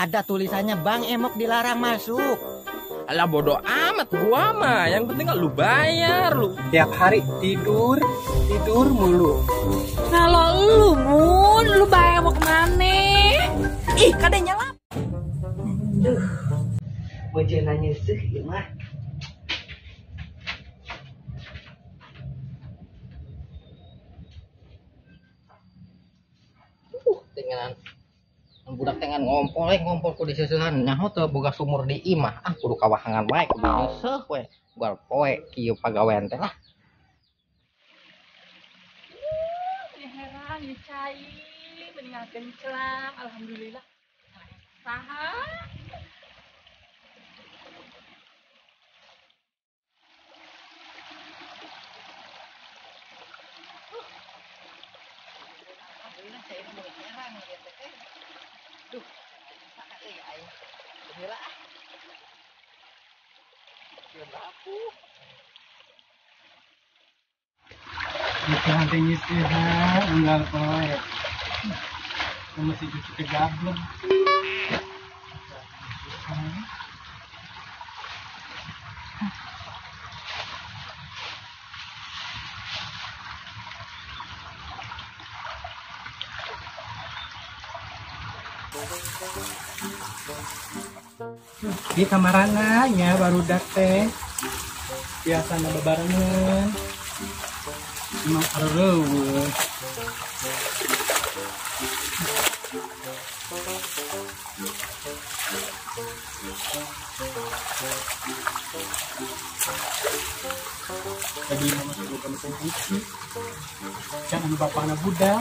Ada tulisannya Bang Emok dilarang masuk. Alah bodoh amat gua mah, yang penting lu bayar lu. Tiap hari tidur, tidur mulu. Kalau lu Mun, lu bayar mau kemana? Ih, kadang nyala. Duh, bojona nyeuseuk ieu mah. Dengan budak tengan ngompol ngompol ku diseusehan nyaho teu boga sumur di imah, ah kudu kawahangan wae kudu nyeuseuh we unggal poe kieu pagawean teh lah. Heran ieu cai mendingan kenclang, alhamdulillah. Saha? Alhamdulillah cai mah herang ieu teh. Duh, saha euy aing. Heula ah. Sieun lapuh. Bukan teh nyeusehan unggal poe. Masih cuci teh gablek. Di kamarana nya barudak teh biasana bebarengan emang areueuh. Tadi mama suruh mesin cuci can anu bapana budak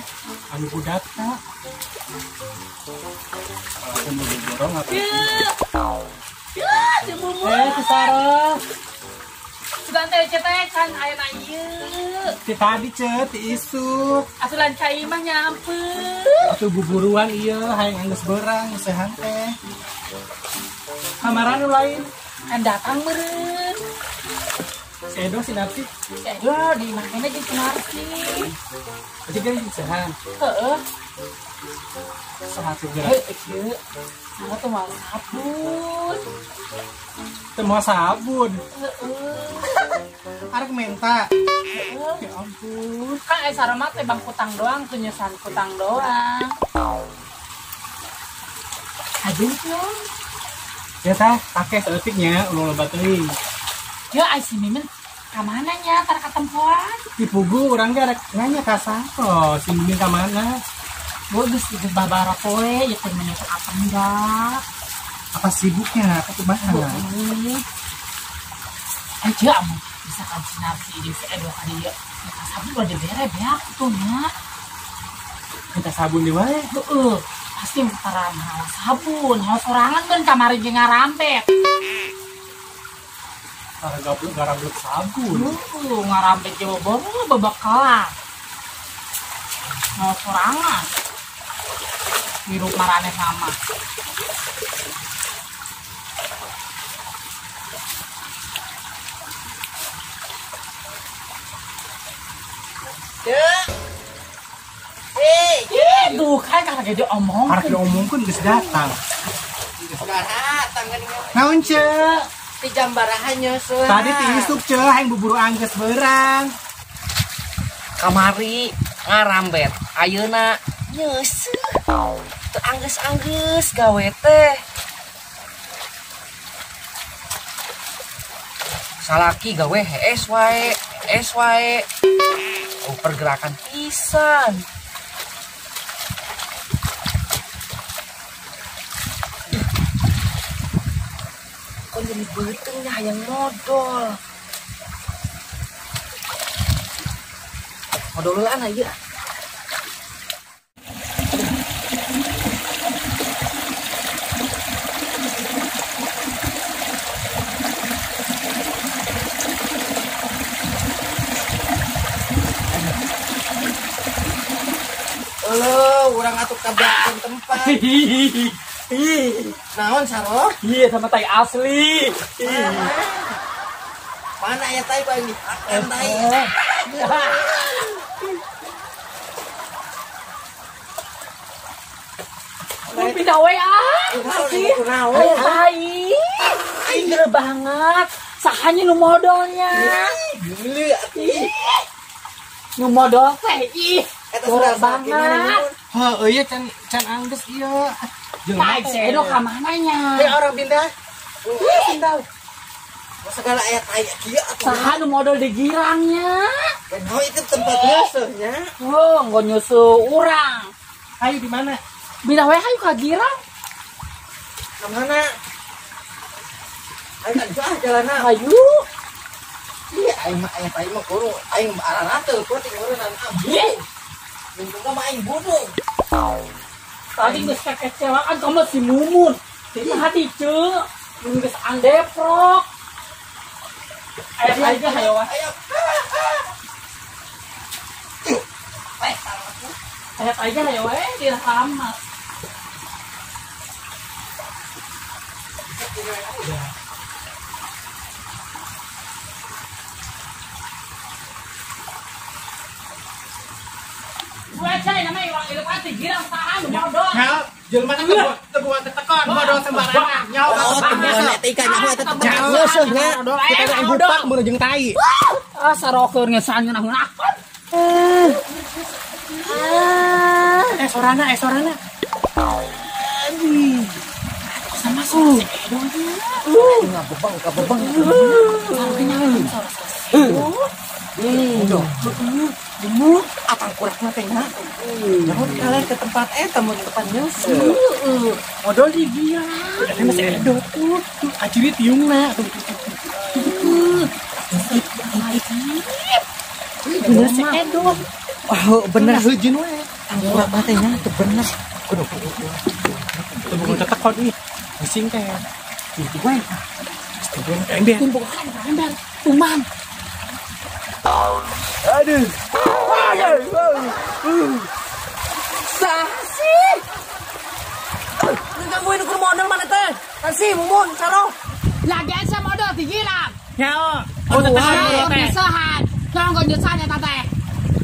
anu budakna aku mau borong apa Ya, si Sarah. Sugan teh teh can aya ieu. Ti tadi ce ti isuk. Asulan cai mah nyampeur. Atuh buburuan ieu hayang anggeus beurang sehan teh. Kamaran nu lain kan datang meureun. Si Edo si Narsi. Si Edo di makena jeung si Narsi. Berarti kan sehan. Heeh. Saha tuh geura? Heuh ieu. Saha tuh mau sabun. Teu mau sabun. Heeh. Arek menta. Heeh. Ya ampun. Kan ai sarema teh bang kutang doang, tuh nyesan kutang doang. Aduh, ya teh, pake saeutik nya ulah loba teuing. Ya ai si Mimin ka mana nya tar katempoan? Di pugu urang ge arek nanya ka saha, si Mimin ka mana? Gua geus babara poe ya teh menyesal apa enggak? Apa sibuknya? Apa kumaha? Aja amun misalkan si Narsi jeung si Edo ka dieu, minta sabun udah dibere beak tuh nya. Minta sabun di wae? Heeh, pasti para malah sabun, hawa sorangan kan kamari jeung ngarampet. Para gablek garablek sabun. Heeh, ngarampet jeung boboro babakalan. Hawa sorangan. Hirup marane sama. Tuh kan karena diomongkeun. Karena diomongkeun geus datang. Geus datang geuning. Naon ce? Ti jambarahan nyeuseun. Tadi ti isuk ce hayang buburu anggeus beurang. Kamari ngarambet ayeuna nyeuseuh. Teu anggeus-anggeus gawe teh. Salaki gawe hees wae, hees wae. Oh, pergerakan pisan. Kok jadi beuteung hayang modol. Modol heulaan ieu. Halo, urang atuh kabakkeun tempat. Naon Saro? Iya sama tai asli. Mana ya tai bang dipakai tai. Mumun pindah we ah. Ayo tai. Aing gede banget. Sahanya nu modalnya. Geli atuh. Nu modal teh ih. Eta banget. Heuh ieu can angges ieu. Tai si Edo ka mana nya? Teh orang pindah. Pindah. Segala aya tai kieu atuh. Saha nu modal di girangnya? Oh itu tempat nyuseuhnya. Oh, nggak nyusuh urang. Ayo di mana? Pindah we hayu ka girang. Ka mana? Ayo ah jalanna. Hayu. Iya, aing mah aya tai mah kudu aing ararate kudu ngeureunnan ah. Untungna mah aing budung. Tadi geus kekecewaan kamu si Mumun. Di hati ceu, mun geus andeprok. Ayo aja hayo wah. Ayo. Ayo aja hayo we di lama. Gue cai namanya orang hidup hati girang sahan modal. Hal jelema teh teu buat tetekon modal sembarangan. Nyawa oh, teh ikan nyawa eta teh nyeuseh nya. Kita teh gupak mun jeung tai. Ah sarokeun ngesan ngeunahun akon. Sorana sorana. Aduh. Sama si Edo nya. Ngabebang kabebang. Gemuk atang kurangna teh nya. Jangan kalian ke tempat eta mun tempat nyeuseh. Modal di girang. Eta mah si Edo tuh, aciri tiungna tuh. Bener si Edo. Wah, bener heujeun we. Tangkurap mah teh nya teu bener. Kudu. Teu bukan tetekon ih. Bising teh. Gitu we. Ember. Tumbuhan ember. Tuman. Aduh. Sah sih. Ngegangguin ukur modal mana teh? Kasih Mumun, Saro. Lagian saya modal digirang. Nyawa. Oh, tetehan teh. Nyesehan. Naon gak nyesehan eta teh?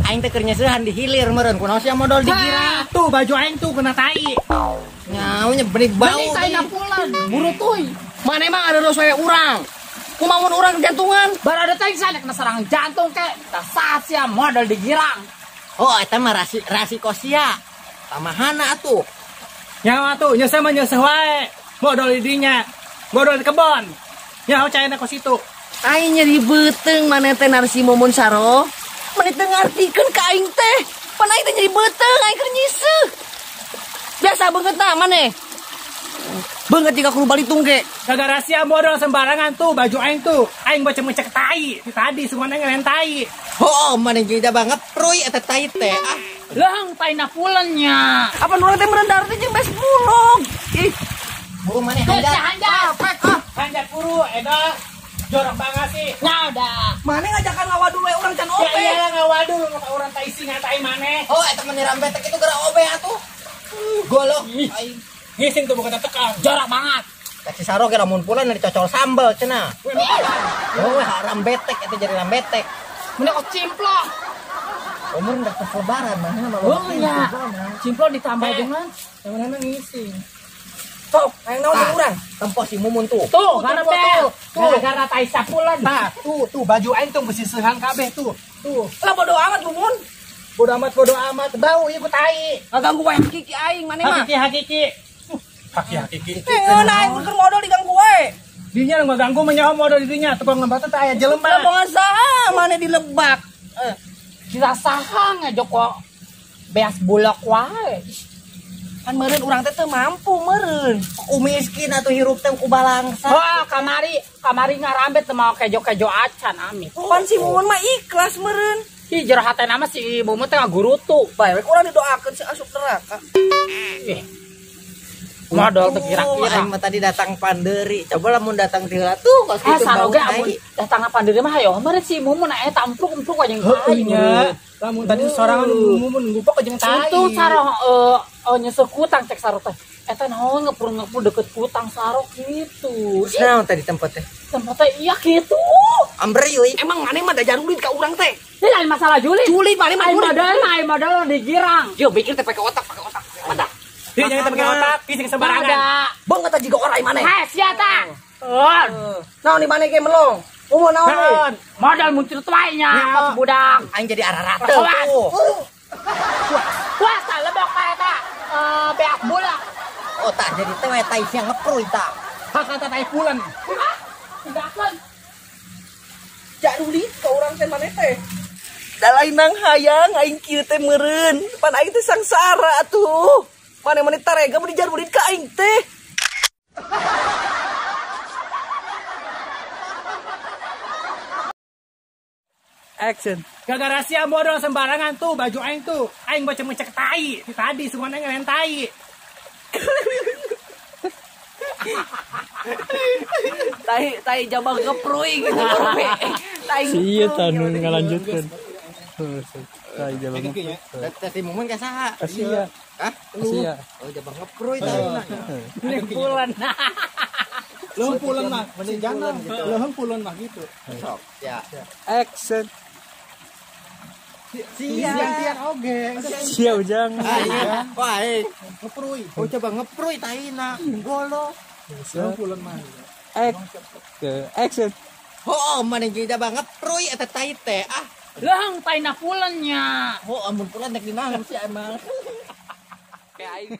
Aing teh keur nyesehan di hilir meureun kunaon sia modal digirang. Tuh baju aing tuh kena tai. Nyawa nya benih bau. Benih saya napulan, burutuy. Mana emang ada dosa urang? Kumamun urang jantungan. Baru ada teh saya kena serangan jantung kek. Dasar sia modal digirang. Oh, eta mah rasiko sia. Tamahana atuh. Nyawa tuh, nyeseh mah nyeseh wae. Modal di dinya. Modal di kebon. Nyawa caena kos itu. Aing nyeri beuteung maneh teh narsi Mumun Saro. Maneh teu ngartikeun ka aing teh. Pan aing teh nyeri beuteung, aing keur nyiseuh. Biasa banget nah maneh. Banget jika kudu balitung ge. Kagak rahasia modal sembarangan tuh baju aing tuh. Aing baca ngecek tai. Tadi semua ngelen tai. Oh, maneh jeung banget pruy eta tai teh. Ah. Leung tai napulannya. Apa urang teh merendar teh jeung bes bulog. Ih. Buru maneh hanjat. Hanjat. Hanjat buru Edo. Jorok banget sih. Nah udah. Maneh ngajakan ngawadul we urang can obe. Ya iyalah ngawadul urang tai singa tai maneh. Oh, eta mah nyiram betek itu gara obe atuh. Golok aing. Ngising tuh bukan tekan. Jorok banget. Taksi Saro ge lamun pulang dicocol sambel cenah. Oh, haram betek itu jadi ram betek. Mending kok cimplok. Umur udah pas lebaran mah mah. Oh iya. Cimplok ditambah dengan yang mana ngising. Sok, hayang naon jeung urang? Tempo si Mumun tuh. Tuh, gara tuh. Gara-gara tai sapulan. Nah, tuh tuh baju aing tuh besi-seuhan kabeh tuh. Tuh. Lah bodo amat Mumun. Bodo amat bodo amat. Bau ieu ku tai. Ngaganggu wae hakiki aing maneh mah. Hakiki hakiki. Hakiki hakiki. Nah, aing keur modal diganggu wae. Dinya ngaganggu mah nyaho modal di dinya, tukang ngebatu teh aya jelema. Lah bongan saha maneh dilebak. Kita saha ngajoko beas bulog wae. Kan meureun urang teh teu mampu meureun. Miskin atuh hirup teh ku balangsa. Wah, kamari ngarambet teu mau kejo-kejo acan amit. Pan si Mumun mah ikhlas meureun. Ih, jero hatena mah si Mumun teh ngagurutu. Bae we urang didoakeun si asup neraka. Ih. Modal teu kira-kira. Aing mah tadi datang panderi. Coba lamun datang ti heula tuh kos kitu bau. Saroge amun datang panderi mah hayo meureun si Mumun eta empluk-empluk jeung tai. Nya. Lamun tadi sorangan Mumun ngupok jeung tai. Itu saro nyesel kutang cek saro teh. Eta naon ngepur-ngepur deket kutang saro gitu. Naon tadi tempat teh? Tempat teh iya gitu. Amber euy. Emang maneh mah da julid ka urang teh. Ini lain masalah julid. Julid maneh mah julid. Aing modal digirang. Yo mikir teh pakai otak, pakai otak. Otak. Ih, jangan pakai otak, ih sing sembarangan. Banget aja jiga orai maneh. Heh, sia tah. Naon di maneh ge melong? Umur naon? Modal muncul tuai nya pas budak. Aing jadi ararate tuh. Wah, tah lebok ka eta. Beak bola. Oh, tah jadi teh we tai sia ngepruy tah. Hak kata tai pulen. Hah? Tindakan. Jarulit ka urang teh maneh teh. Da lain nang hayang aing kieu teh meureun. Pan aing teh sangsara atuh. Maneh-maneh tarega mun dijarulit ka aing teh. Action. Gara-gara sia modal sembarangan tuh baju aing tuh. Aing baca ngecek tai. Tadi semua aing ngelain tai. Tai tai jabang ngeprui gitu. Tai. Sia tanu ngalanjutkeun. Tai jabang ngeprui. Teh Mumun ka saha? Sia. Hah? Sia. Oh jabang ngeprui tai. Pulen. Leuheung pulen mah, mending jangan. Leuheung pulen mah gitu. Sok, ya. Action. Sia oge. Sia ujang. Wah, ngeprui. Oh coba ngeprui taina. Golo. Leuheung pulen mah. Action. Oh, maneh jeung jabang ngeprui eta tai teh. Ah, leuheung taina pulennya. Oh, amun pulen rek dinaon sih emang. Kayak aing.